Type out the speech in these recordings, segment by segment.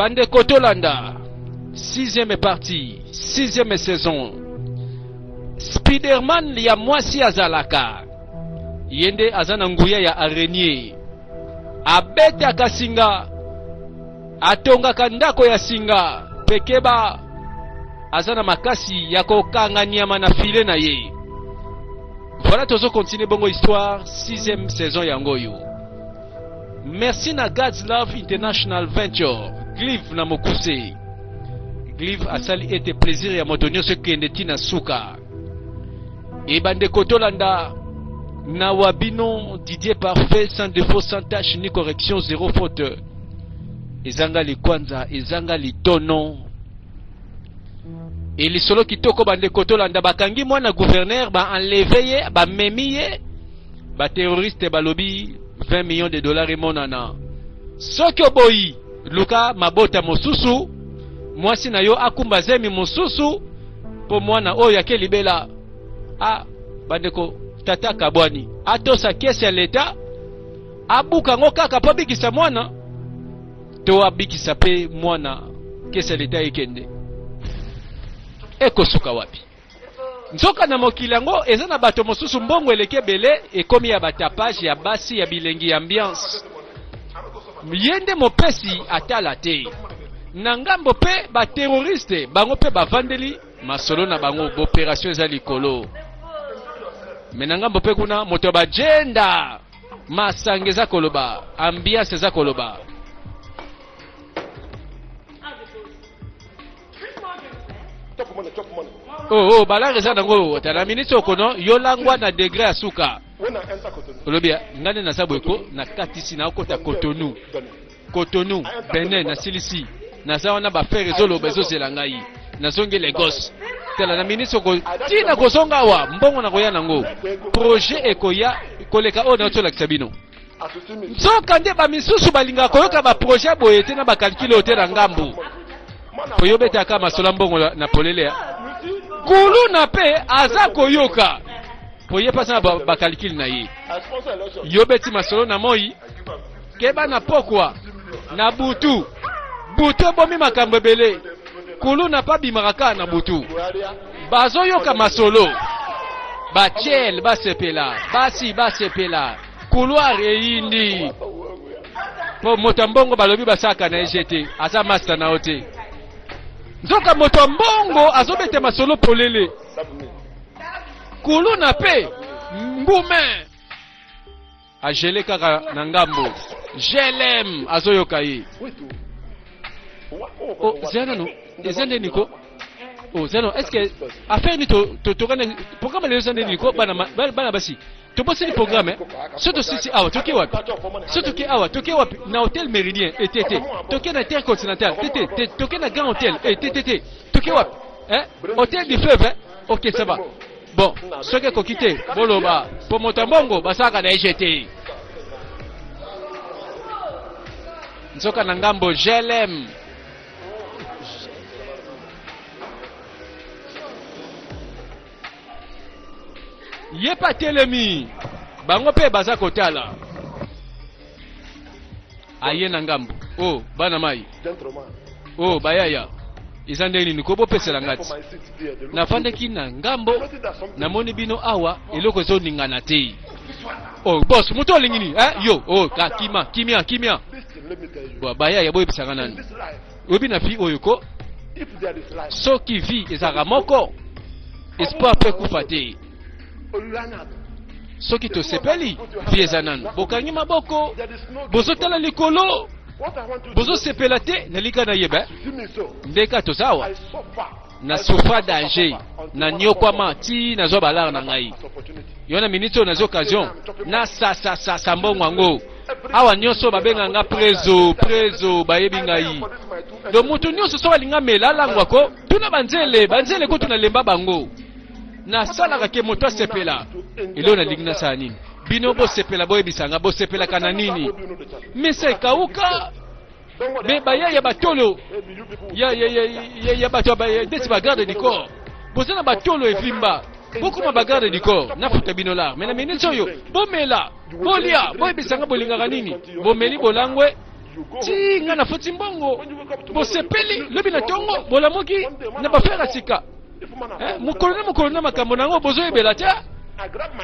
Bandeko tolanda sixième partie, sixième saison. Spiderman ya mwasi azalaka ye nde aza na nguya ya araignée, abetaka singa, atongaka ndako ya singa mpe keba aza na makasi ya kokanga nyama na file na ye. Voilà, tozo continuer bongo histoire sixième saison yango oyo. Merci na God's Love International Venture, Glive na mokuse. Glive asali ete plaisir ya moto nyonso ekende ti na suka. E bandeko tolanda na wa bino Didier Parfait sans défaut sans tache ni correction zéro faute. Ezanga likwanza, ezanga litono. E lisolo kitoko bandeko tolanda bakangi mwana gouverneur ba enlever ye bamemi ye ba terroriste balobi 20 millions de dollars emonana soki oboyi luka mabota mosusu mwasi na yo akumba zemi mosusu mpo mwana oyo ake libela a bandeko tata kabwani atosa kesi ya leta abuka yango kaka mpo abikisa mwana to abikisa mpe mwana kesi ya leta ekende ekosuka wapi Nzoka na mokili yango eza na bato mosusu mbongo eleki ebele ekomi ya batapage ya basi ya bilengi ya ambiance. Ye nde mopesi atala te. Na ngambo mpe ba terroriste bango mpe bavandeli masolo na bango b'operation eza likolo. Me na ngambo mpe kuna moto ya bajenda masanga eza koloba ambiance eza koloba. Oh, oh, balare eza nango tala miniti okono yo langwa na degre ya suka olobi ngai nde naza boye ko nakatisi nakokota Cotonou Cotonou Benin nasilisi naza wana bafere ezoloba ezozela ngai nazongi Lagos tala na miniti oko ntina kozonga awa mbongo nakoya nango projet ekoya koleka oyo nauti olakisa bino Nzoka nde ba misusu balingaka koyoka ba projet boye te na ba calcul oyo te na ngambu. Po yo betaka masolo ya mbongo na polele ya. Kuluna pe aza koyoka. Po ye pasa na ba, ba calcul na ye. Yo beti masolo na moi, keba na pokwa, na butu. Butu ebomi makambo ebele. Kuluna pa bimaka kaka na butu. Bazoyoka masolo. Ba tchel basepela, basi basepela. Couloir eyindi. Po moto ya mbongo balobi basaka na ye te, aza master na yo te. Nzoka moto ya mbongo azobeta masolo polele. Kuluna pe ngume agele kaka na ngambo. GLM azoyoka ye. Oh, zela nanu eza nde niko oh, zela nanu est-ce que affaire ni to to to kana programme lelo eza nde niko bana bana basi tobosani programme eh? so tosisi awa toke wapi so toke awa toke wapi na hotel méridien eh, te te toke na intercontinental te te te toke na grand hotel eh, te te te toke wapi eh? hotel du fleuve eh? ok ça va bon soki ekoki te boloba mpo moto ya mbongo basalaka na egt te nzoka na ngambo glm Ye pe atelemi, bango pe baza kotala. Aye na ngambo. Oh, bana mai. Oh, bayaya. Eza ndenge nini ko bopesela nga ti. Nafandaki na ngambo, namoni bino awa eloko ezoningana te. Oh, boss, moto olingi nini? Eh, yo, oh, ka kima, kimia, kimia. Bo, bayaya boyebisa nga nani? Oyebi na vie oyo ko soki vie ezalaka moko espoir mpe ekufa te soki tosepeli vie eza nanu bokangi maboko bozotala likolo bozosepela te nalika nayeba ndeka toza awa na souffra danger na niokwama ti nazwa balare na ngai yo na minute oyo nazwa occasion na sasasasa mbongo yango awa nyonso babenga nga prezo prezo bayebi ngai do moto nyonso soki alinga mela alangwa ko tuna banzele banzele kutu nalemba bango nasalaka ke moto asepela eloko nalingi nasala nini bino bosepela boyebisa nga bosepelaka na nini mesa ekauka me baya ya batolo ya, ya, ya, ya, ya bato ya ndeti bagarde du corps boza na batolo evimba bokoma bagarde du corps nafuta bino lar me na miniti oyo bomela bolia boyebisa nga bolingaka nini bomeli bolangwe. Ti nga nafuti mbongo, bosepeli lobi na tongo bolamuki na bafere ya sika. Eh, mokolo na mokolo na makambo na yango bozoyebela te.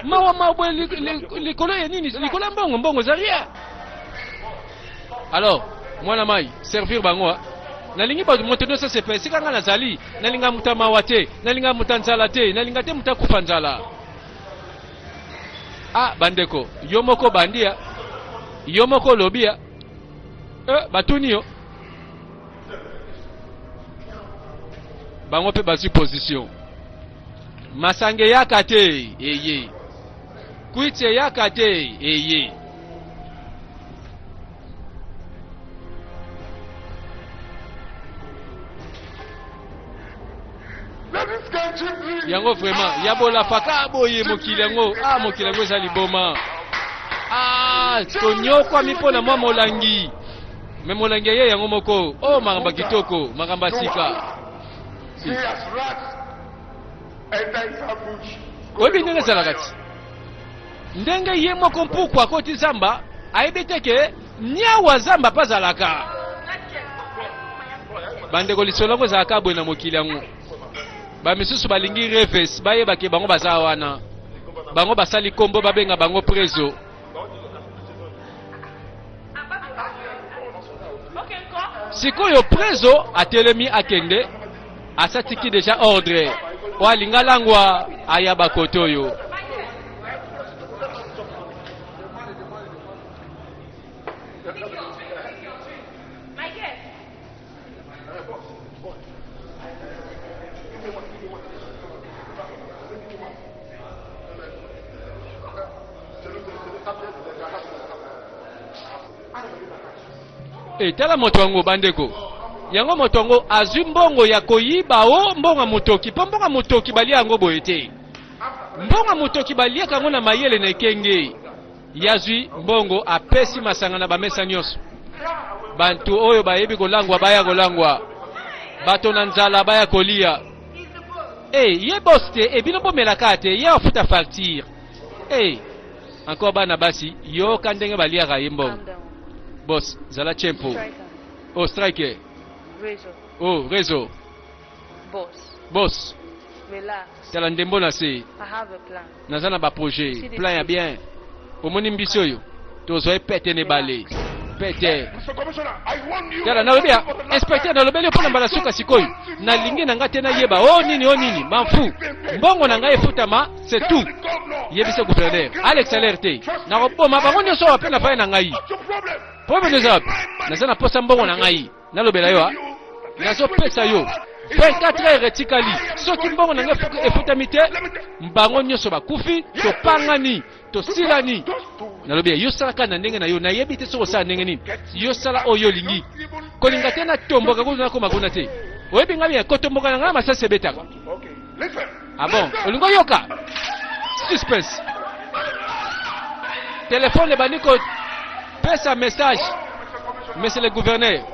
Mawa mawa boye likolo ya nini? Likolo ya mbongo, mbongo eza rien. Alors, mwana mai, servir bango. Nalingi bato moto nyonso asepela esika ngai nazali. Nalinga moto ya mawa te, nalinga moto ya nzala te, nalinga te moto akufa nzala. Ah bandeko, yo moko bandi ya yo moko olobi ya eh, batuni yo bango mpe bazwi position. Masanga eyaka te eye, kwiti eyaka te eye. Yango vraiment ya bolapaka boye mokili yango, ah mokili yango eza liboma. Ah tonyokwami mpo na mwa molangi, me molangi eye yango moko. Oh makambo ya kitoko, makambo ya sika. Oyebi ndenge ezalaka ti ndenge ye moko mpuku akoti zamba ayebi te ke niawa zamba mpe azalaka. Bandeko, lisolo yango ezalaka boye na mokili yango. Bamisusu balingi reves bayeba ke bango baza wana, bango basali kombo babenga bango prezo. Sikoyo prezo atelemi akende, asatiki deja ordre oyo alinga langwa aya bakote oyo. E, tala moto yango bandeko, yango moto yango azwi mbongo ya koyiba o mbongo ya motoki, mpo mbongo ya motoki balia yango boye te. Mbongo ya motoki baliaka yango na mayele na ekenge. Yazwi mbongo apesi masanga na bamesa nyonso. Bantu oyo bayebi kolangwa baya kolangwa, bato na nzala baya kolia. E, ye boss te, e bino bomelaka te, ye afuta facture. E, encore bana basi, yoka ndenge baliaka ye mbongo. Boss, zala tshempo. Oh, striker. Oh, rezo. Boss. Tala ndembo na se. Naza na ba projet, plan ya bien. Omoni mbisi oyo? Tozwa ye pete na ebale. Pete. Tala nalobi ya inspecteur, nalobeli yo mpo na mbala suka sikoyo. Nalingi na ngai te nayeba o nini o nini, m'en fous. Mbongo na ngai efutama, c'est tout. Yebisa gouverneur, Alex salaire te. Nakoboma bango nyonso awa mpe na faye na ngai. Problème eza wapi? Naza na posa mbongo na ngai. Nalobela yo, nazopesa yo 24 heures etikali. Soki mbongo na ngai efutami te, bango nyonso bakufi, topangani, tosilani. Nalobi yo salaka na ndenge na yo, nayebi te soki osala ndenge nini. Yo sala oyo olingi. Kolinga te natomboka kuna nakoma kuna te. Oyebi ngai bien, kotomboka na ngai masasi ebetaka. Ah bon, olingi oyoka? Suspense. Telefone ebandi kopesa message. Monsieur le gouverneur.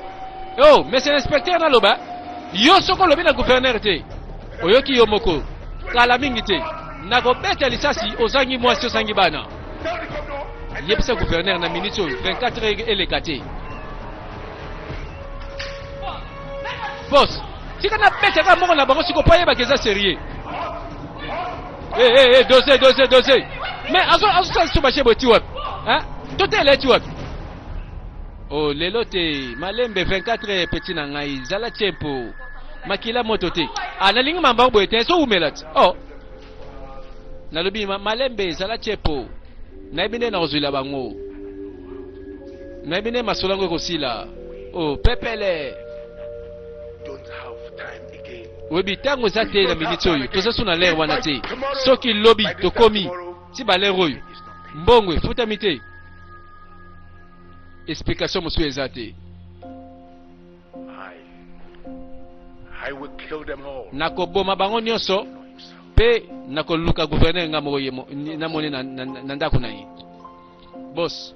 Oh, monsieur l'inspecteur naloba, yo soki olobi na gouverneur te, oyoki yo moko. Kala mingi te. Nakobeta lisasi ozangi mwasi ozangi bana. Yebisa gouverneur na minute oyo 24 heures eleka te. Boss, tika na beta kaka moko na bango siko po ayebaka eza sérieux. Eh eh eh, dose dose dose. Mais azo azo sala so bashe boti wapi? Hein? Totela eti wapi? Oh lelo te, malembe 24 heures petit na ngai, zala tshempo. Makila moto te. Ah nalingi mamba boye te, so umela ti. Oh. Nalobi malembe zala tshempo. Nayebi nde nakozwila bango. Nayebi nde masolo yango ekosila. Oh pepele. Oyebi ntango eza te na miniti oyo, toza so na lere wana te. Soki lobi tokomi ti ba lere oyo, mbongo efutami te, explication mosusu eza te. Nakoboma bango nyonso mpe nakoluka gouverneur nga moko ye namoni na ndako na ye. Boss.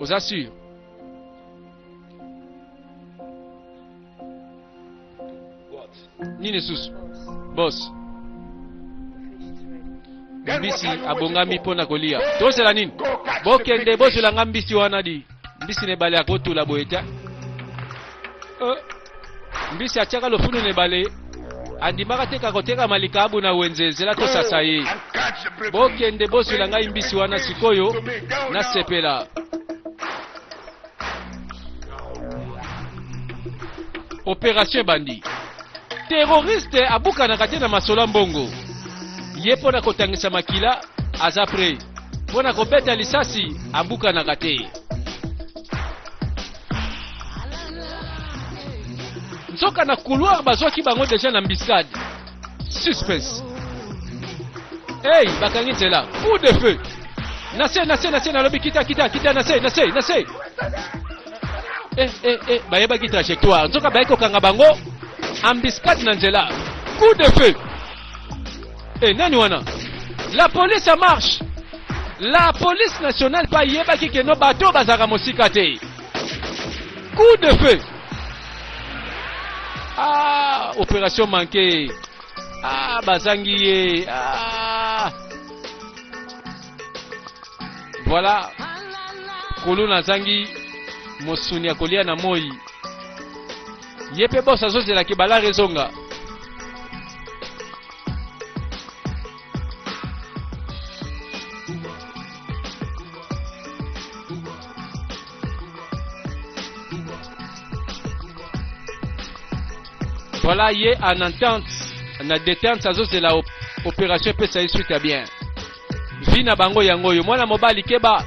Oza sûr? Nini susu? Boss. Mbisi abongami mpo na kolia. Tozela nini? Bokende bozwela nga mbisi wana di. Mbisi na ebale akotula boye te. Euh, mbisi atiaka lofunu na ebale andimaka te kakotekama likabu na wenze zela tosasa ye. Bokende bozwela ngai mbisi wana sikoyo nasepela. Operation ebandi. Terroriste abukanaka te na masolo ya mbongo. Ye mpo na kotangisa makila aza pre. Mpo na kobeta lisasi abukanaka te. Nzoka na couloir bazwaki bango deja na embuscade. Suspense. Hey, bakangi nzela. Coup de feu. Na se, na se, na se, nalobi kita, kita, kita, na se, na se, na se. Eh, eh, eh, bayebaki trajectoire. Nzoka bayaki kokanga bango embuscade na nzela. Coup de feu. Eh, nani wana? La police en marche. La police nationale pa yebaki ke no bato bazalaka mosika te. Coup de feu. Ah, opération manquée. Ah, bazangi ye. Ah. Voilà. Kuluna azangi mosuni ya kolia na moi. Ye pe boss azozela ke balare ezonga. Voilà ye en entente na detente azozela opération epesa ye suite ya bien. Vie na bango yango oyo mwana mobali keba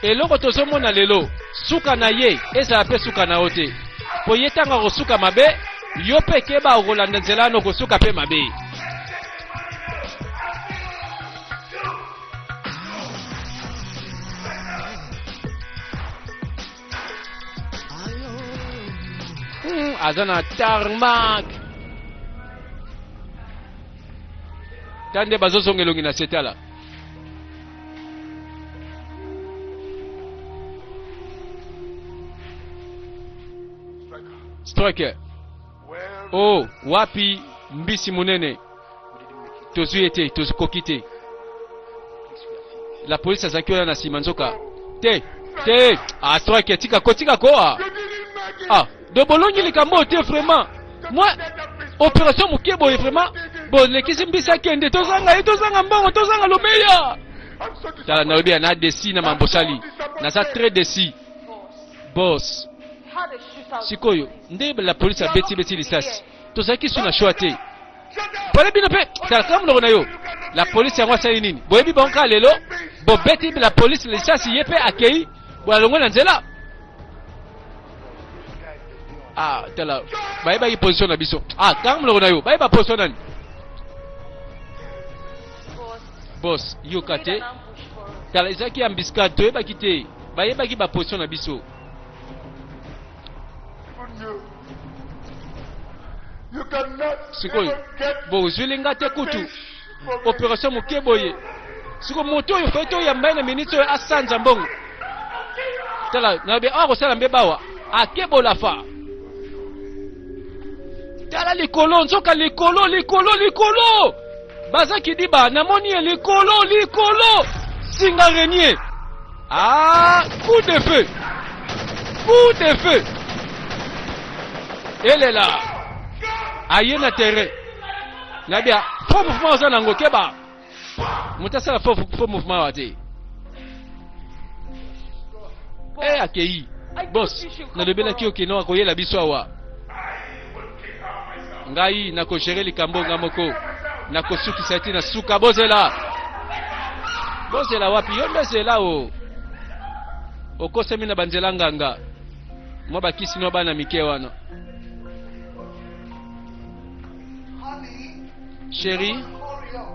eloko tozomona lelo suka na ye ezala mpe suka na yo te mpo ye ntango akosuka mabe yo mpe keba okolanda nzela wana okosuka mpe mabe. Aza na tarmac ta nde bazozonga elongi na setala. Striker. Oh, wapi mbisi munene? Tozwi ye te, tokoki te. La police azalaki wana na nsima nzoka te te. Ah, Striker, tika ko, tika ko. Ah, ah do bolongi likambo oyo te vraiment. Moi opération moke boye vraiment bolekisi mbisi akende, tozanga ye, tozanga mbongo, tozanga lobeya. Tala nalobi ya na desi na mambosali, naza très desi boss. Sikoyo nde la police abeti beti lisasi, tozalaki su na choix te. Pole bino pe tala kaka monoko na yo. La police yango asali nini? Boyebi bango kaka lelo bobeti la police lisasi, ye pe akei boalongwe na nzela. Ah, tala bayebaki position na biso. Ah, kanga monoko na yo, bayeba position nani? Boss, yoka te. Tala ezalaki embuscade, toyebaki te. Bayebaki ba position na biso. Sikoyo bozwili nga te kutu operation moke boye. Sikoyo moto oyo fai toyamba ye na minute oyo asanza mbongo. Tala nabe awa kosala mbe bawa akebola fa. Tala likolo nzoka likolo likolo likolo baza kidiba namoni ye likolo likolo singa renier. Ah, coup de feu. Coup de feu. Elela. Aye na terrain. Nabia, faux mouvement oza nango keba. Moto asala faux, faux mouvement wa te. Eh akei. Boss, nalobelaki yo keno akoyela biso awa. Ngai nakogere likambo nga moko. Nakosukisa ti na suka bozela. Bozela wapi? Yo nde zela o. Okosami na banzela nganga. Mwa bakisi no bana mike wana. Chérie.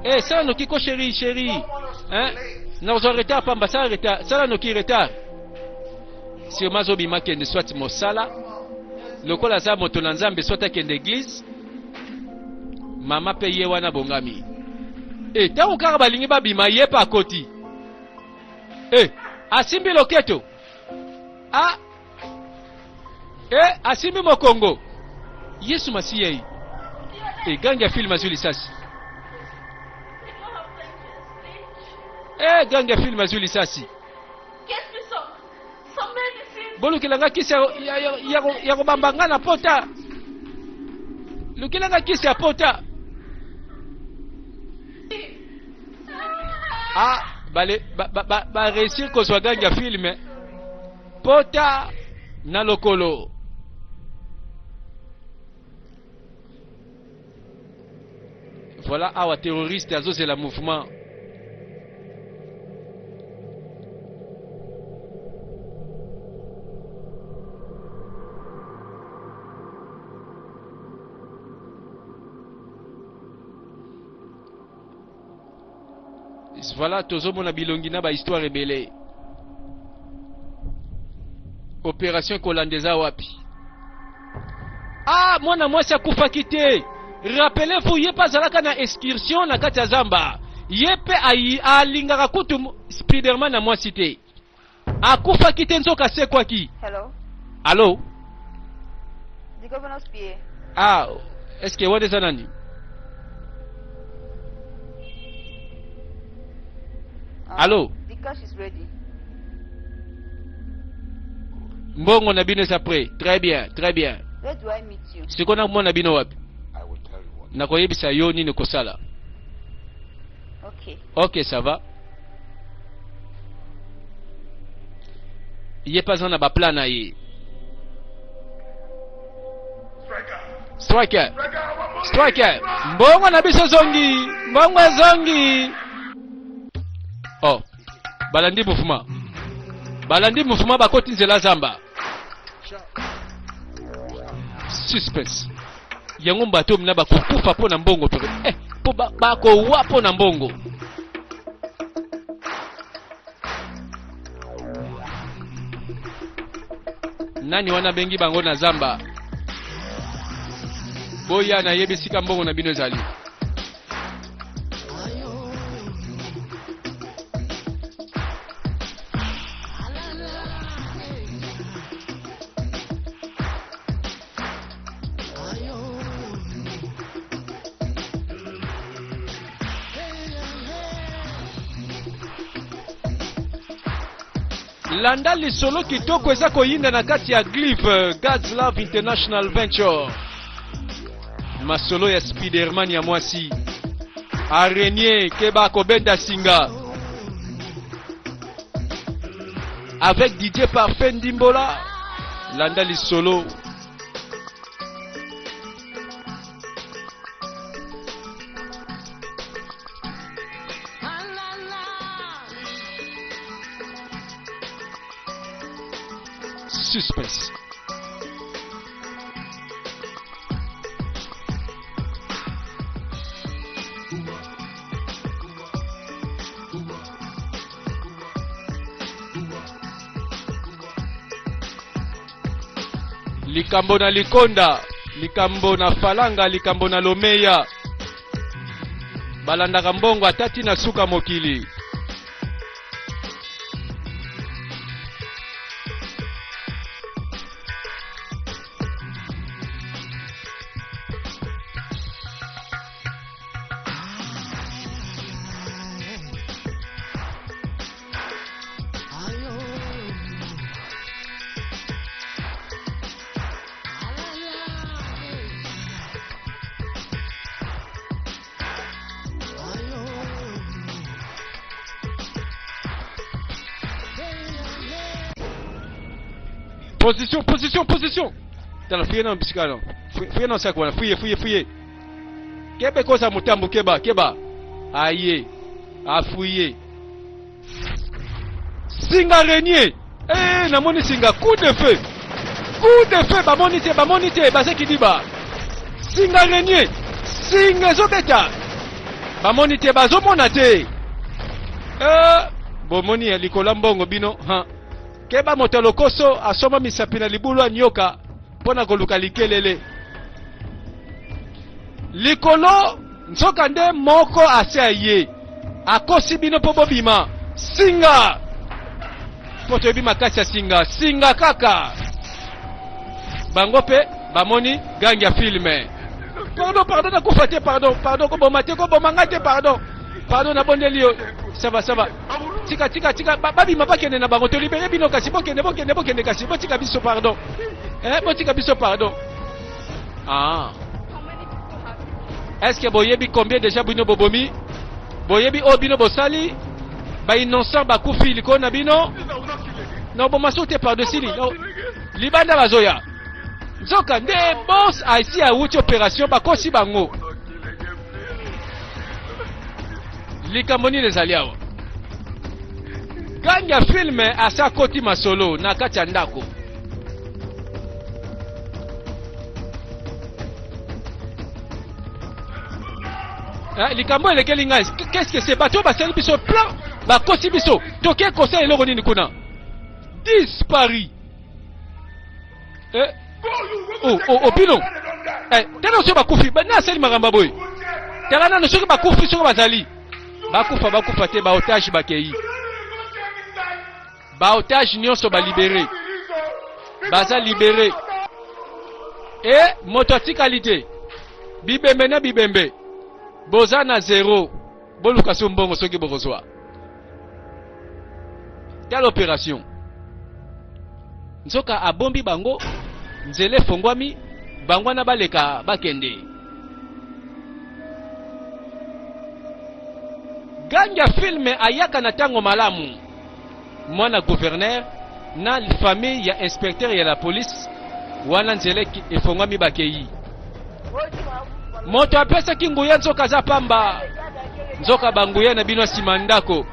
Eh, sala noki ko chérie, chérie. Hein? Nakozwa retard pamba, sala retard, sala noki retard. Sûrement azobima kende soit mosala. Lokola aza moto na Nzambe soit akende église. Mama pe ye wana bongami. Eh, tango kaka balingi babima ye pe akoti. Eh, asimbi loketo. Ah, eh, asimbi mokongo. Yesu Masiya ye. Eh, gangi ya film azwi lisasi. Eh, gang ya film azwi lisasi. Bolukela nga kisi ya kobamba nga na pota. Lukela nga kisi ya pota. Ah, bale ba ba ba, ba réussir kozwa gang ya film. Pota na lokolo. Voilà awa terroriste azozela mouvement. Voilà tozomona bilongi na ba histoire ebele. Opération kolanda eza wapi? Ah, mwana mwasi akufaki te. Rappelez-vous, ye mpe azalaka na excursion na kati ya zamba. Ye mpe alingaka kutu Spiderman na mwasi te. Akufaki te nzoka asekwaki. Hello. Allo? The governor's PA. Ah, est-ce que wana eza nani? Allo? The cash is ready. Mbongo na bino eza prêt. Très bien, très bien. Where do I meet you? Sikoyo nakomona bino wapi? Nakoyebisa yo nini kosala. Okay. Ok, ça va. Ye mpe aza na baplan na ye. Striker. Striker. Mbongo na biso ezongi. Mbongo ezongi. Oh. Balandi mouvement. Balandi mouvement bakoti nzela zamba. Suspense. Yango bato mina bakokufa mpo na mbongo mpe eh, mpo bakowa mpo na mbongo. Nani wana abengi bango na zamba? Boya nayebi esika mbongo na bino ezali. Landa lisolo kitoko eza koyinda na kati ya Glive God's Love International Venture. Masolo ya Spiderman ya mwasi. Araignée keba kobenda singa. Avec DJ Parfait Ndimbola. Landa lisolo. Suspense. Likambo na likonda, likambo na falanga, likambo na lomeya. Balandaka mbongo ata ti na suka mokili. Position, position, position. Tala fouille na bisika no. Fouille na sac wana, fouille, fouille, fouille. Kebe kosa mutambu keba, keba. Aye. Afouille. Singa renier. Eh, namoni singa coup de feu. Coup de feu bamoni te, bamoni te, bazeki diba. Singa renier. Singa ezobeta. Bamoni te, bazomona te. Eh, bomoni ya likolo ya mbongo bino, ha. Keba moto ya lokoso asomba misapi na libulu ya nyoka mpo na koluka likelele. Likolo nzoka nde moko ase aye akosi bino mpo bobima singa mpo toyebi makasi ya singa singa kaka bango mpe bamoni gangi ya filme. Pardon, pardon, nakufa te, pardon, pardon, koboma te, koboma ngai te, pardon, pardon, nabondeli yo. Ça va, ça va. Tika, tika, tika. Babima bakende na bango. Tolibere bino kasi bokende, bokende, bokende kasi. Botika biso pardon. Eh, botika biso pardon. Ah. Est-ce que boyebi combien déjà bino bobomi? Boyebi oyo bino bosali? Ba innocent bakufi likolo na bino? Na oboma so te pardon esili. Libanda bazoya. Nzoka nde boss aisi awuti operation bakosi bango. Likambo nini ezali awa? Gang ya filme asi akoti masolo na kati ya ndako. Eh, likambo elekeli ngai qu'est-ce que c'est bato basali biso plan bakosi biso toke kosala eloko nini kuna disparu eh, oh, oh, oh, bino eh, tala soki bakufi na asali makambo ya boye tala nano soki bakufi soki bazali bakufa bakufa te baotage bakei baotage nyonso balibere baza libere e moto atikali te bibembe na bibembe boza na zero boluka so mbongo soki bokozwa tala operation nzoka abombi bango nzela efongwami bango wana baleka bakende gang ya filme ayaka na ntango malamu mwana gouverneur na famille ya inspecteur ya la police wana nzela efongwami bakei moto apesaki nguya nzoka aza pamba nzoka banguya na bino nsima ndako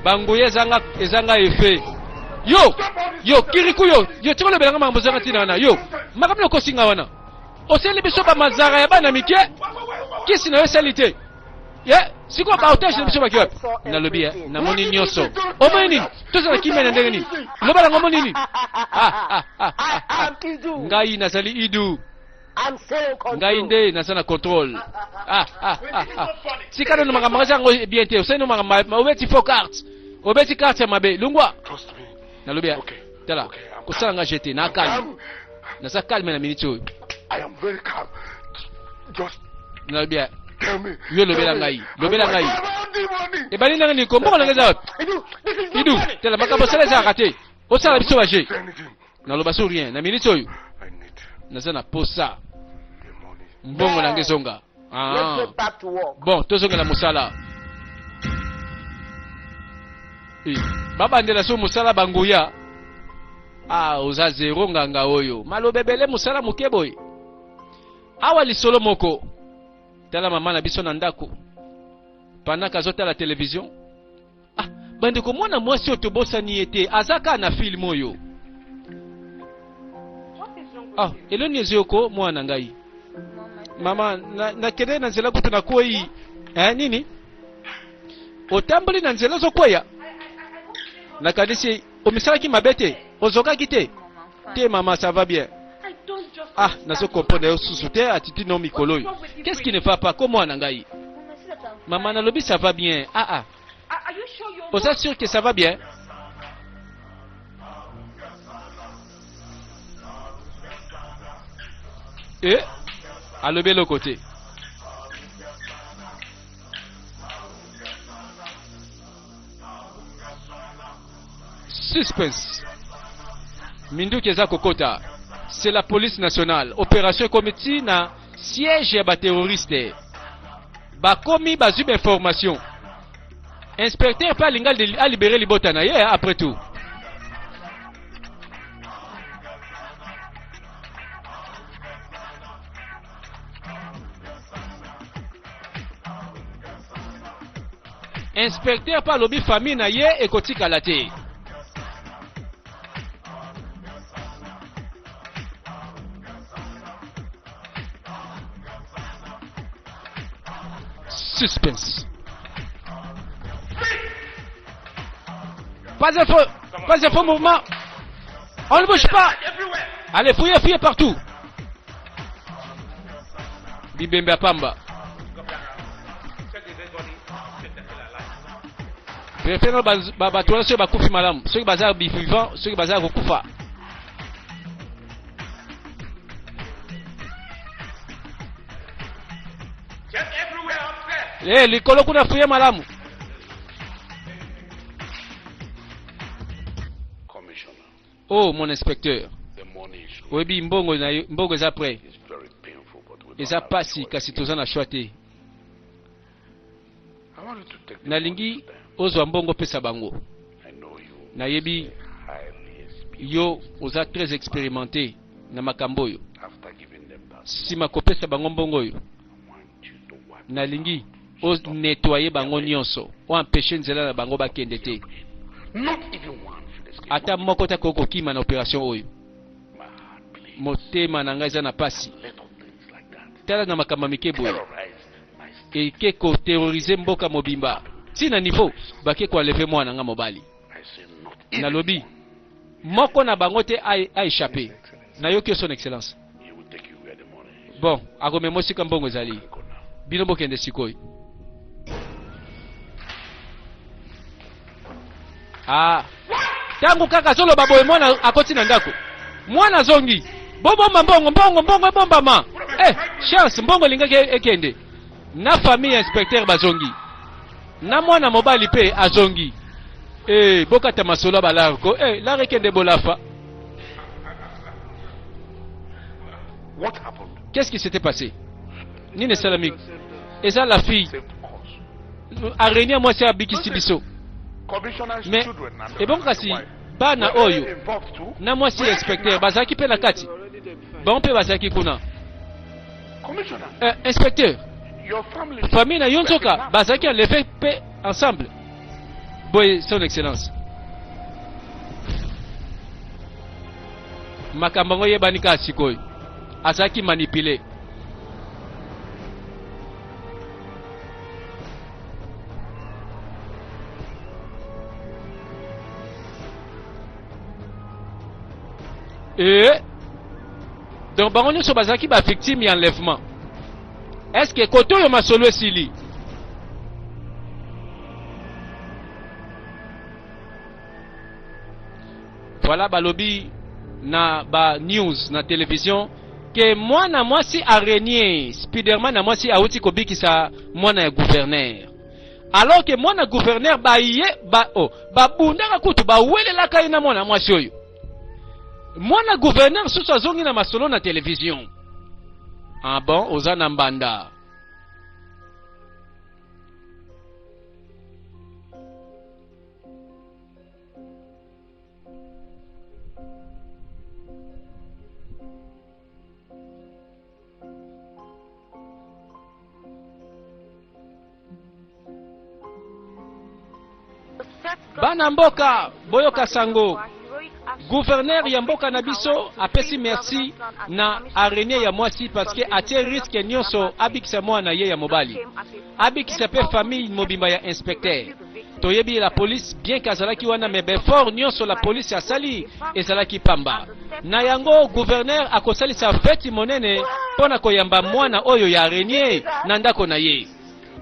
banguya ezanga, ezanga efe yo yo kiriku yo yo tika olobelanga makambo ezanga ntina wana yo makambo okosinga wana osali biso bamazara ya bana mike kisi na yo esali te ye sikoyo baotage na biso baki wapi nalobi ye namoni nyonso omoni nini tozala kimia na ndenge nini loba nango omoni nini ah, ah, ah, ah, ah. ngai nazali idu ngai nde naza na contrôle ah, ah, ah, ah. tika nano makambo ngasi yango bien te osali no makambo obeti faux carte obeti carte ya mabe lungwa nalobi ya tala kosala nga jete na calme naza calme na minute oyo nalobi ya yo lobela ngai lobela ngai ebandi ndenge nini kombongo nanga eza wapi idu tala makambo osala ezalaka te osala biso baje naloba so rien na minute oyo naza na posa mbongo nanga ezonga ah. Bon tozongela mosala eh, babandela so mosala banguya ah, oza zero nganga oyo maloba ebele mosala moke boye awa lisolo moko tala mama na biso na ndako pendant azotala televizio ah bandeko mwana mwasi oyo tobosani ye te aza kaka na filme oyo ah eloni eziyoko mwana ngai mama nakende na nzela kutu nakwei eh, nini otamboli na nzela ozokweya nakanisi omisalaki mabe te ozokaki te te mama ça va bien ah nazo comprendre yo susu te attitude no mikolo oyo qu'est-ce qui ne va pas ko mwana ngai mama nalobi ça va bien ah ah oza sûr que ça va bien e alobi eloko te Suspense. Minduki eza kokota. C'est la police nationale. Opération ekomi ti na siège ya ba terroristes. Bakomi bazwi ba information. Inspecteur pe alinga a libérer libota na ye après tout. Inspecteur pe alobi famille na ye ekotikala te. Suspense. Pas un faux, pas un faux mouvement. On ne bouge pas. Allez, fouillez, fouillez partout. Bibembe ya pamba. Prefere bato wana soki bakufi malamu, soki baza vivant, soki baza kokufa. Eh, likolo kuna fuye malamu. Oh mon inspecteur, oyebi mbongo na yo, mbongo eza prêt. Eza pasi kasi toza na choix te. Nalingi ozwa mbongo pesa bango. Nayebi yo oza très expérimenté na makambo oyo. Sima kopesa bango mbongo oyo, nalingi o nettoyer bango nyonso, o empêcher nzela na bango bakende te. Ata moko te akoki kokima na operation oyo. Motema na ngai eza na pasi. Tala na makambo ya mike boye eke ko terroriser mboka mobimba ti na niveau bake ko enlever mwana nga mobali. Nalobi moko na bango te a échapper. Nayoki yo son excellence. Bon, akomema esika mbongo ezali. Bino bokende sikoyo. Ah. Tango kaka azoloba boye mwana akoti na ndako. Mwana azongi. Bobomba mbongo, mbongo, mbongo ebombama. Eh, chance mbongo elingaki ekende. Na famille ya inspecteur bazongi. Na mwana mobali pe azongi. Eh, bokata masolo ya balar ko. Eh, lar ekende bolafa. What happened? Qu'est-ce qui s'était passé? Nini esalami? Eza la fille. Araignée mwasi abikisi biso. Mais ebongo kasi bana oyo na mwasi ya inspecteur bazalaki mpe na kati, bango mpe bazalaki kuna. Inspecteur, famille na yo nzoka bazalaki enleve mpe ensemble boye. Son excellence, makambo yango eyebani kaka sikoyo, azalaki manipule. Et donc bango nyonso bazalaki ba victime ya enlèvement. Est-ce que kote oyo masolo esili? Voilà, balobi na ba news na télévision ke mwana mwasi araignée Spiderman na mwasi awuti kobikisa mwana ya gouverneur, alors que mwana gouverneur baye ba, oh, babundaka kutu bawelelaka ye na mwana mwasi oyo. Mwana gouverneur susu azongi na masolo na télévision. Ah bon, oza na mbanda. Bana mboka boyoka sango, gouverneur ya mboka na biso apesi merci na araignée ya mwasi parce que atie risque nyonso abikisa mwana ye ya mobali, abikisa pe famille mobimba ya inspecteur. Toyebi la police bien que azalaki wana, mais b'effort nyonso la police asali ezalaki pamba. Na yango gouverneur akosalisa feti monene mpo na koyamba mwana oyo ya araignee na ndako na ye.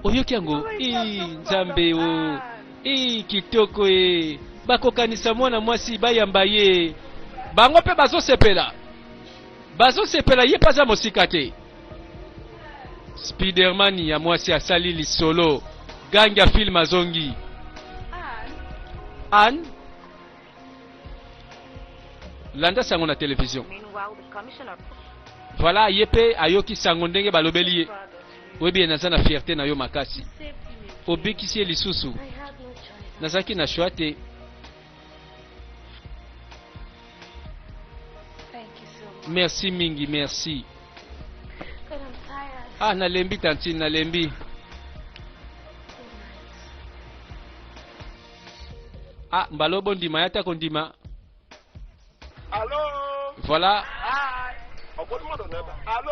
Oyoki yango? Ii, Nzambe o! Ii, kitoko e! Bakokanisa mwana mwasi bayamba ye. Bango mpe bazosepela. Bazosepela ye mpe aza mosika te. Spiderman ya mwasi asali lisolo. Gang ya film azongi. Anne, landa sango na television. Voilà, ye pe ayoki sango ndenge balobeli ye. Oyebi ye, naza na fierté na yo makasi. Obikisi ye lisusu. Nazalaki na choix te. Merci mingi, merci. Ah, nalembi tantine, nalembi. Ah, mbala bondima ya ta kondima. Voilà.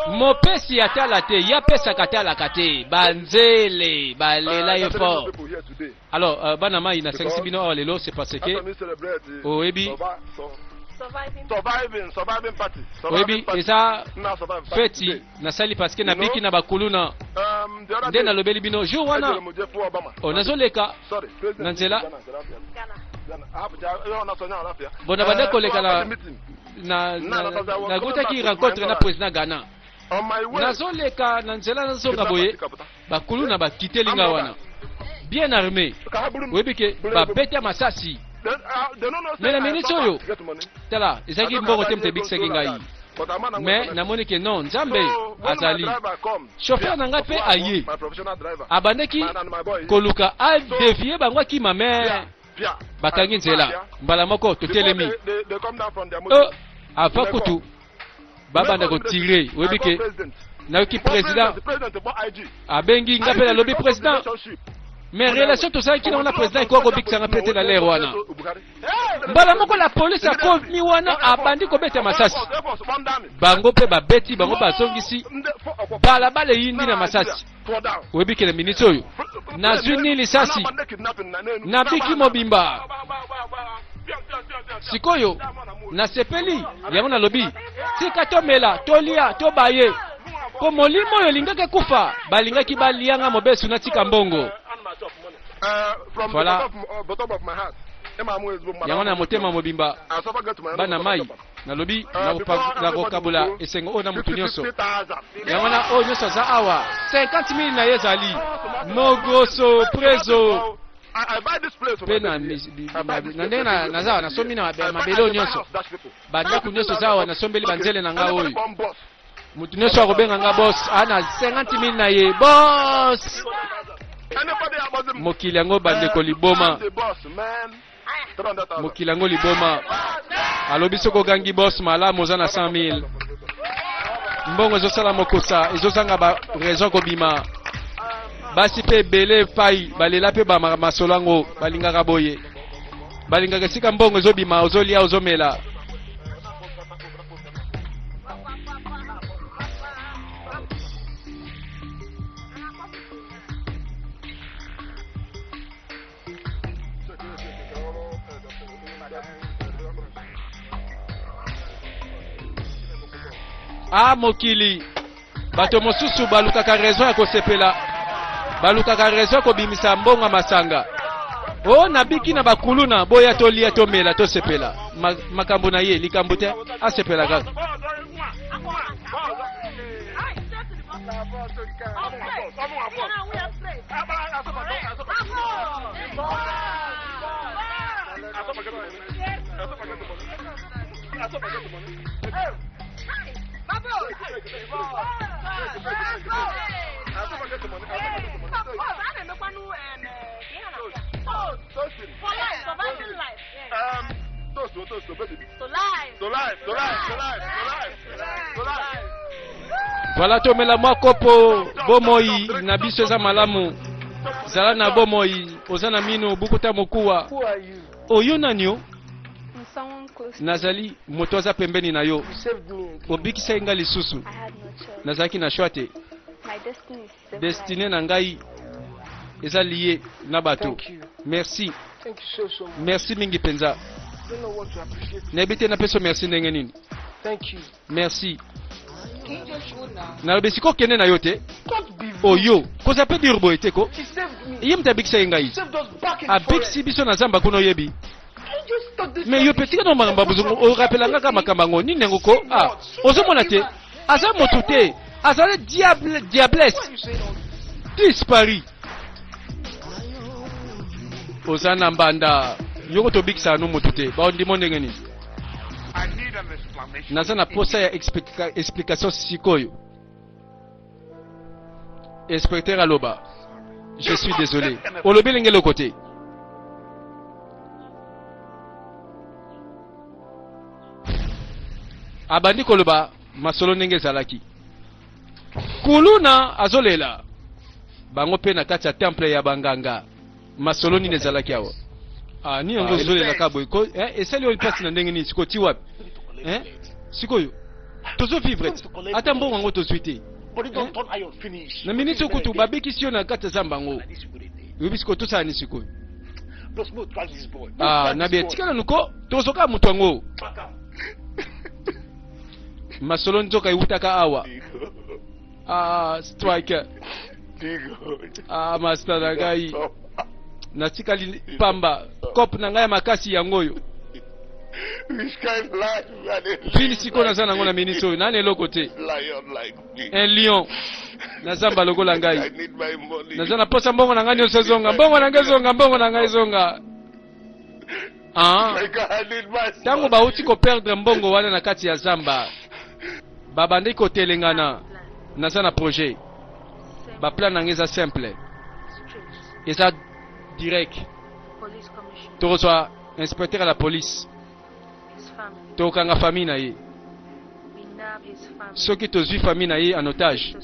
Mopesi atala te, ye apesaka atalaka te. Banzele balela ye fort. Alors, bana mai nasangisi bino awa lelo, c'est parce que oyebi oyebi eza feti nasali parce que nabiki na bakuluna nde nalobeli bino jour wana. Oh, nazoleka na nzela bon, nabanda koleka na nagutaki rencontre na président Ghana. Nazoleka na nzela, nazonga boye, bakuluna bakiteli nga wana bien armé. Oyebi ke babeta masasi. Mais na minute oyo, tala, ezalaki mbongo te moto ebikisaki ngai, mais namoni ke non, Nzambe azali. Chauffeur na ngai mpe aye, abandaki koluka adevie bango akima, mais bakangi nzela mbala moko, totelemi. Avant kutu babanda kotire, oyebi ke nayoki président abengi nga mpe nalobi président, mais relation tosalaki nango na président ekoka kobikisanga mpe te na lere wana. Mbala moko la police akomi wana, abandi kobeta masasi, bango mpe babeti, bango bazongisi, balabala eyindi na masasi. Oyebi ke na miniti oyo nazwi ni lisasi, nabiki mobimba. Sikoyo nasepeli yango, nalobi tika tomela, tolia, tobaye, mpo molimo oyo elingaki ekufa, balingaki balianga mobesu, natika mbongo. Voilà yango, na motema mobimba, bana mai, nalobi nakokabola esengo oyo na motu nyonso. Yango na oyo nyonso aza awa, 50 000 na ye ezali mogoso prezo mpe na ndenge naza awa, nasomi na mabele oyo nyonso, bandako nyonso eza awa, nasombeli banzele na ngai oyo. Motu nyonso akobenga nga boss, ana 50 000 na ye, boss. Mokili yango, bandeko, liboma. Mokili yango liboma. Alobi soki ogangi boss malamu, oza na 100 000. Mbongo ezosala mokosa, ezozanga ba raison kobima. Basi mpe ebele epai balela mpe bamasolo yango, balingaka boye, balingaka esika mbongo ezobima, ozolia, ozomela. A mokili, bato mosusu balukaka raison ya kosepela, balukaka raison ya kobimisa mbongo ya masanga. O nabiki na bakuluna, boya tolia, tomela, tosepela. Makambo na ye likambo te, asepela kaka. Toast, toast, baby. To life. To life, to life, to life, to life, to life. Voilà, tomela mwa kopo. Bomoi na biso eza malamu. Zala na bomoi, oza na mino, bukuta mokuwa. Who are you? Oyo nani yo? I'm someone close to Nazali moto aza pembeni na yo. You saved me again. Obikisaki ngai lisusu. I had no choice. Nazalaki na choix te. My destiny is civilized. Destinée na ngai eza lié na bato. Thank you. Merci. Thank you so, so much. Merci mingi mpenza. I don't know what to appreciate. Nayebi te napesa merci ndenge nini. Thank you. Merci. Can you just go now? Nalobi sikoyo okende na yo te. Don't be rude. Oyo koza mpe dire boye te ko. She saved me. Ye moto abikisaki ngai. She saved us back in the Abikisi forest. biso na zamba kuna, oyebi. Can you just stop this? Mais yo mpe tika na makambo ya bozongo, orapela kaka makambo yango nini yango ko. Ah, ozomona te aza motu te, azali diable, diablesse. Why are you saying all this? Dispari oza na mbanda yoko, tobikisaka no motu te, baondimo ndenge nini? I need an explanation. Naza na posa ya explication sikoyo. Inspecteur aloba: "Je suis désolé." Olobi elenge eloko te. Abandi koloba masolo ndenge ezalaki. Kuluna azolela bango mpe na kati ya temple ya banganga. Masolo nini ezalaki awa? Ah, nini yango ozolelaka boye ko? Eh, esali oyo mpasi na ndenge nini? Sikoyo ti wapi? Eh? Sikoyo tozovivre te, ata mbongo yango tozwi te. Body don't turn iron finish. Na miniti okutu babikisi yo na kati ya zamba yango, oyebi. Sikoyo tosala nini sikoyo? Plus, mo drag this boy. Ah, nabi etikala nuko, tozoka moto yango. Masolo nzoka ewutaka awa. Ah, striker. Ah, master na ngai, natikali pamba. Cope na ngai ya makasi yango oyo. Which kind of life are they Vili sikoyo naza nango na miniti oyo, nani eloko te. Lion like me. Un lion na zamba lokola ngai. I need my money. Naza na posa mbongo na ngai nyonso ezonga, mbongo na ngai ezonga, mbongo na ngai ezonga. Ah. My God, I need my son. Ntango bauti koperdre mbongo wana na kati ya zamba, babandi kotelengana. Naza na projet, baplan na ngai eza simple, eza direct. Tokozwa inspecteur ya la police, tokokanga famille na ye. Soki tozwi famille na ye en otage,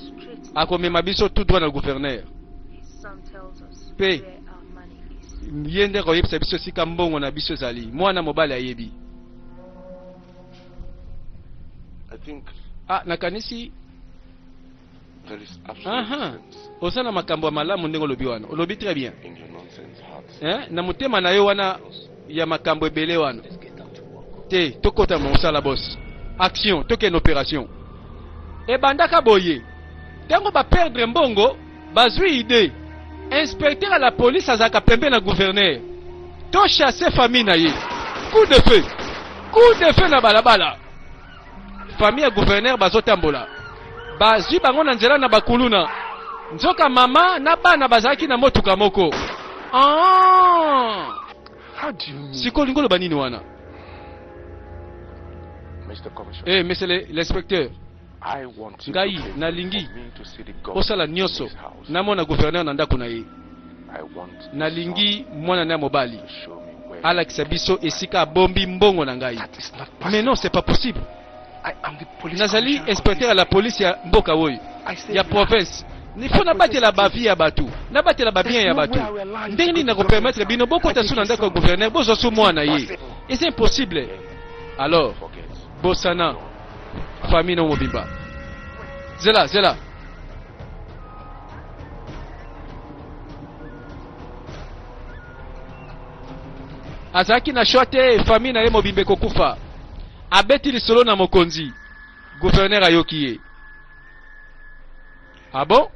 akomema biso tout droit na gouverneur, mpe ye nde akoyebisa biso esika mbongo na biso ezali. Mwana mobali ayebi. I think Ah, nakanisi there is absolute aha sense oza na makambo ya malamu ndenge olobi wana, olobi très bien. in your nonsense heart. Eh, na motema na yo wana ya makambo ebele wana te. Tokota mosala, boss, action, tokende opération. Ebandaka boye: ntango baperdre mbongo, bazwi idée, inspecteur ya la police azalaka pembe na gouverneur, tochasse famille na ye. Coup de feu, coup de feu na balabala. Famille ya gouverneur bazotambola, bazwi bango na nzela na bakuluna. Nzoka mama na bana bazalaki na motuka moko. Ah! How do you mean? Sikoyo olingi oloba nini wana? Mr. Commissioner, Eh, monsieur l'inspecteur, I want you ngai to pay nalingi for me to see the governor osala in nyonso his house. namona gouverneur na ndako na ye. I want his Nalingi mwana na ya mobali son to show me where alakisa biso esika abombi mbongo na ngai. That is not Mais possible. non, c'est pas possible. I am the police Nazali commissioner of inspecteur ya this la police ya mboka oyo, I say ya province. Il faut nabatela bavie ya bato, nabatela babien ya bato. Ndenge nini nakopermettre bino bokota su na ndako ya gouverneur, bozwa su mwana ye? Eza impossible. Alors forget. bosana famille no mobimba. Zela, zela. Azalaki na choix te, famille na ye mobimba ekokufa. Abeti lisolo na mokonzi, gouverneur ayoki ye. Ah bon,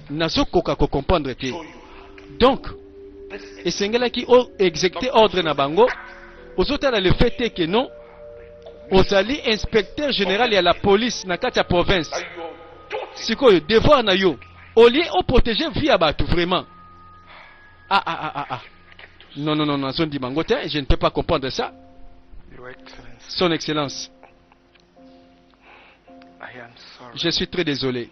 nazokoka kocomprendre te. Donc esengelaki oexécute ordre na bango. Ozotala le fait te ke non, ozali inspecteur général ya la police na kati ya province. Sikoyo devoir na yo, au lieu oprotege vie ya bato, vraiment. Ah ah ah ah ah, non, non, non, nazondima yango te. Je ne peux pas comprendre ça. Your Excellency, Son Excellence, I am sorry. je suis très désolé.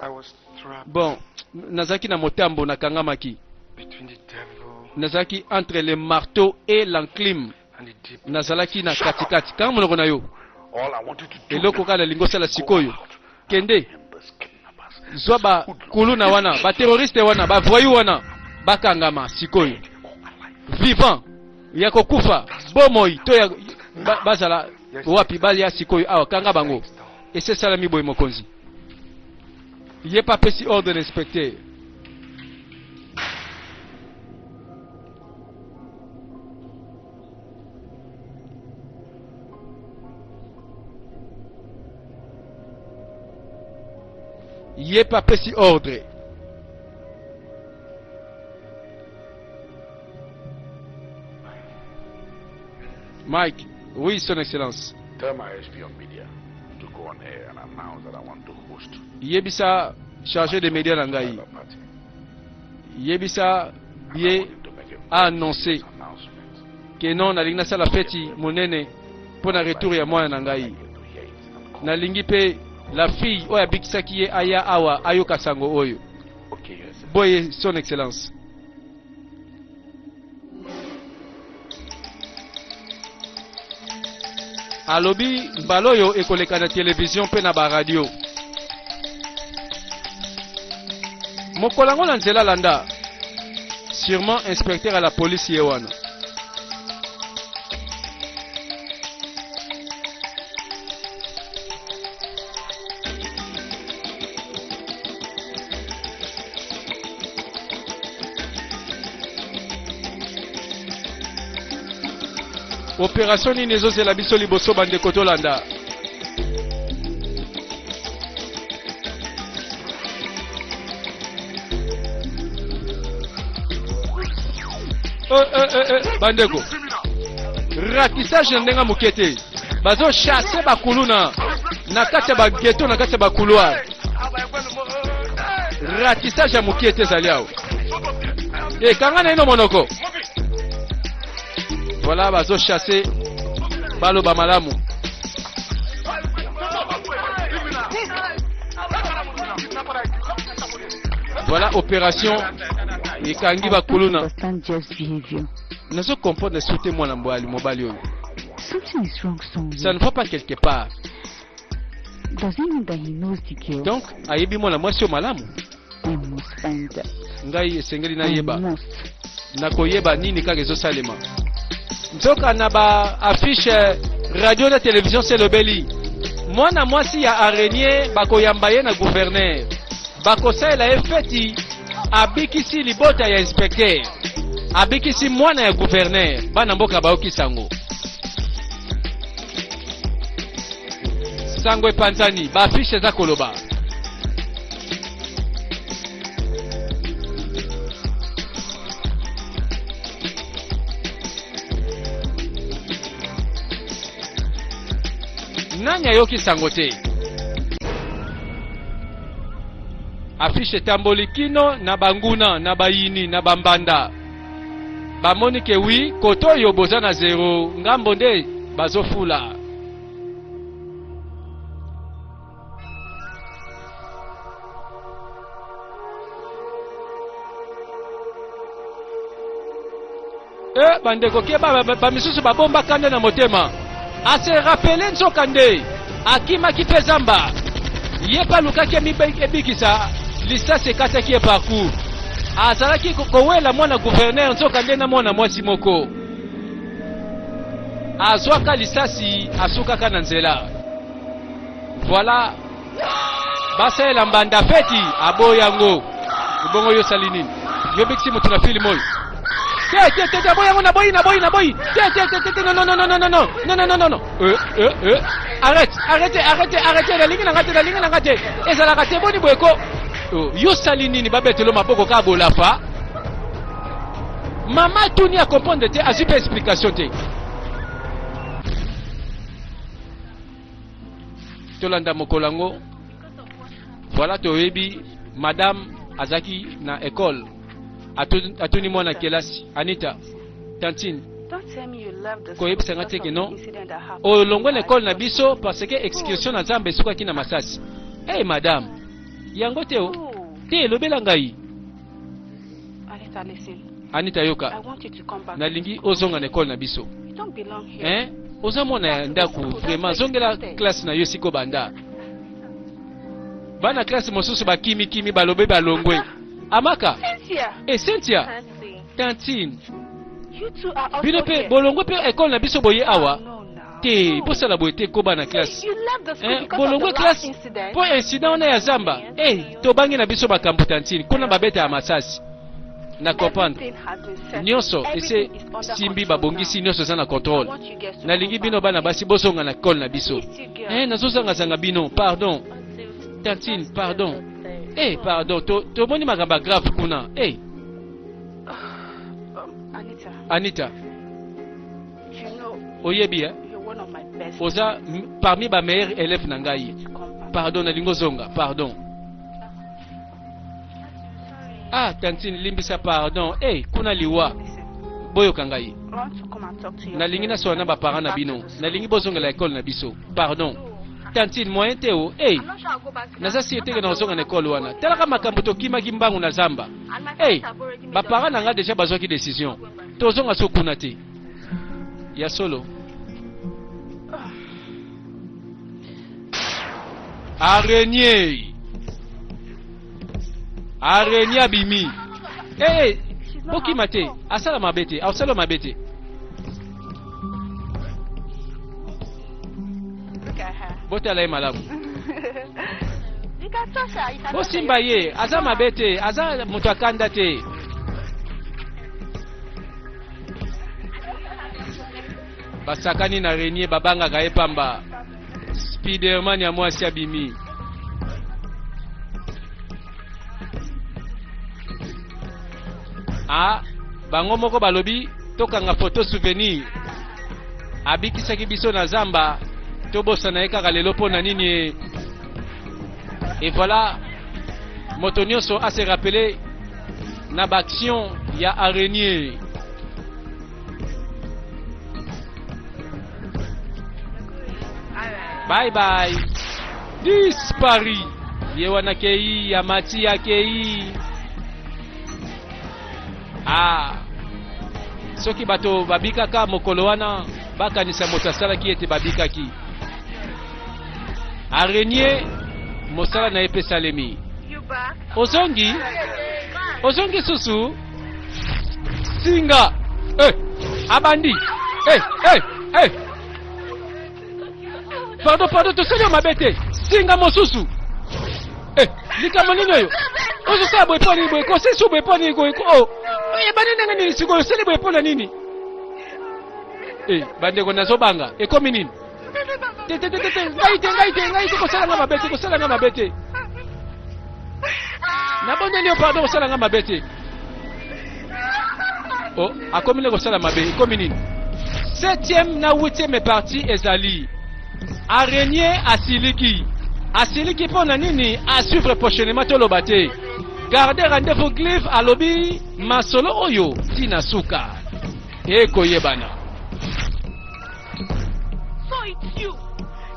I was trapped Bon, nazalaki na motambo, nakangamaki between the devil nazalaki entre le marteau et l'enclume. and the deep. Nazalaki na katikati. Kanga monoko na yo. All I want you to do Eloko kaka nalingi osala sikoyo, kende is these kidnappers. zwa bakuluna wana, baterroriste wana, bavoyu wana, bakangama sikoyo, vivant ya kokufa, bomoi to ya bazala wapi, baya sikoyo awa, kanga bango. Esi esalami boye, mokonzi. Ye mpe apesi ordre na inspecteur. Ye mpe apesi ordre. Mike, oui, Son Excellence. Tell my SP on media to go on air and announce that I want to host Yebisa chargé de média na ngai, another party. yebisa And I ye want him to make a very annoncer serious announcement. ke non, nalingi nasala feti monene mpo na retour ya mwana na ngai. To hear it and come. Nalingi mpe la fille oyo abikisaki ye aya awa ayoka sango oyo. Okay, Your Excellency. Boye, Son Excellence. Alobi mbala oyo ekoleka na televizio mpe na baradio. Mokolo yango na nzela, landa sûrement inspecteur ya la police ye wana. Opération nini ezozela biso liboso, bandeko? Tolanda. Eh, eh, eh, eh, bandeko, ratissage na ndenge ya moke te. Bazochasse bakuluna na kati ya baghetto, na kati ya bacouloir. Ratissage ya mokie te ezali awa. Ekanga na ino monoko. Voilà, bazo chasser baloba malamu. Voilà opération ekangi bakuluna. Understand Jeff's behavior. Nazo comprendre surtout mwana mbwali mobali oyo. Something is wrong Ça somewhere. ne va pas quelque part. Does he mean that he knows the girl? Donc ayebi mwana mwasi oyo malamu. I must find out. Ngai esengeli I nayeba. must. Nakoyeba nini kaka ezosalema. Nzoka na ba affiche radio na television selobeli. Mwana mwasi ya araignée bakoyamba ye na gouverneur. Bakosalela ye feti abikisi libota ya inspecteur. Abikisi mwana ya gouverneur. Bana mboka bayoki sango. Sango epanzani, ba affiche eza koloba. Nani ayoki sango te? Affiche etamboli kino na banguna na bayini na bambanda. Bamoni ke wi koto oyo boza na zero ngambo nde bazofula. Bandeko keba bamisusu babombaka nde na motema. Ase rappeler nzoka nde akimaki mpe zamba. Ye mpe alukaki ebikisa lisasi ekataki ye parcours. Azalaki kowela mwana gouverneur nzoka nde na mwana mwasi moko. Azwaka lisasi asukaka na nzela. Voilà. Basalela mbanda feti aboyango. Ebongo yo sali nini? Yo bikisi moto na film oyo. Te te te te aboyango na boyi na boyi na boyi. Te te te te te non non non non non non non non non non non. Arrête, arrêtez, arrêtez, arrêtez, nalingi na nga te, nalingi na nga te. Ezalaka te boni boye ko. Oh, yo sali nini babetelo maboko ka bolapa. Mama tuni a comprendre te, azwi pe explication te. Tolanda mokolo yango. Voilà toyebi madame azaki na école. Atuni mwana kelasi Anita, tantine. Don't tell me you left the school Koyebisa nga because te of ke the non. incident that happened. Olongwe na école na biso parce que excursion na Nzambe esukaki na masasi. Hey madame, yango te o. Oh. Te elobela ngai. Anita, listen. Anita I yoka. want you to come back. Nalingi ozonga na école na biso. You don't belong here. Hein? Oza mwana ya ndako vraiment zongela classe na yo esika obanda. Bana classe mosusu bakimikimi balobe balongwe. Amaka. Cynthia, Eh Cynthia, tantine. you two are also Bino pe here. bolongwe pe école na biso boye awa. No, now. Te No. bosala boye te koba na classe. You left the school Hein? because of Bolongwe the last classe incident. po incident wana ya zamba. Eh, tobangi na biso makambo tantine. Kuna babeta ya masasi. Na comprendre. Everything has been settled. Nyonso ese Everything is under simbi control babongisi now. nyonso eza na I contrôle. want you guys to Nalingi come bino back. bana basi bozonga na école na biso. Miss you girls. Eh, nazozangazanga bino, pardon. Tantine, pardon. Eh, pardon, tomoni makambo ya grave kuna. Eh, Anita, Anita, you know oyebi eh? you're one of my best. Oza parmi ba meilleurs élèves na ngai. To come back. Pardon, nalingi ozonga, pardon. Ah, tantine, limbisa pardon. Eh, kuna liwa. Listen, Boyoka ngai. I want to come and talk to your Nalingi parents nasola na and ba parents na back to bino. the school. Nalingi bozongela école na biso. Pardon. Tantine, moyen te o. Eh, naza si eteke na ozonga na école wana. Talaka makambo tokimaki mbangu na zamba. Eh, ba parents na nga déjà bazwaki décision. Tozonga so kuna te. Ya solo. Araignée. Araignée abimi. Eh, eh, bokima te. Asala mabe te. Asala mabe te. Look at her. Botala ye malamu. You can touch her. You can touch her. Bosimba ye, aza mabe te, aza moto akanda te. Basakani na Renier babangaka ye pamba. Spiderman ya mwasi abimi. Ah, bango moko balobi tokanga photo souvenir. Abikisaki biso na zamba, tobosana ye kaka lelo mpo na nini e. Et voilà, Moto nyonso a se rappeler na baaction ya araignée. Bye bye. Dispari. Ye wana kei, amati akei. Ah. Soki bato babikaka mokolo wana bakanisa moto asalaki ete babikaki. Araignée mosala na ye mpe esalemi. Ozongi? Ozongi susu? Singa. Eh, abandi. Eh, eh, eh. Pardon, pardon, tosali yo mabe te. Singa mosusu. Eh, likambo nini oyo? Ozosala boye mpo nini boye? Kosisi boye mpo nini boye? Oh, ebandi ndenge nini sikoyo? Osali boye mpo na nini? Eh, bandeko nazobanga. Ekomi nini? Te te te te te, ngai te, ngai te, ngai te, kosala nga mabe te, kosala nga mabe te. Nabondeli yo pardon, kosala nga mabe te. Oh, akomi nde kosala mabe, ekomi nini? Septième na huitième partie ezali araignée asiliki. Asiliki mpo na nini? A suivre prochainement toloba te. Garde rendez-vous Cliff alobi masolo oyo tina suka ekoyebana. So it's you.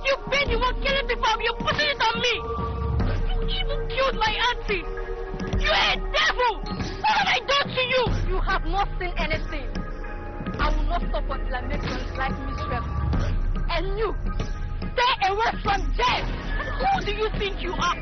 You've been the one killing people and you're putting it on me. You even killed my auntie. You're a devil. What have I done to you? You have not seen anything. I will not stop until I make your life miserable. And you, stay away from James. Who do you think you are?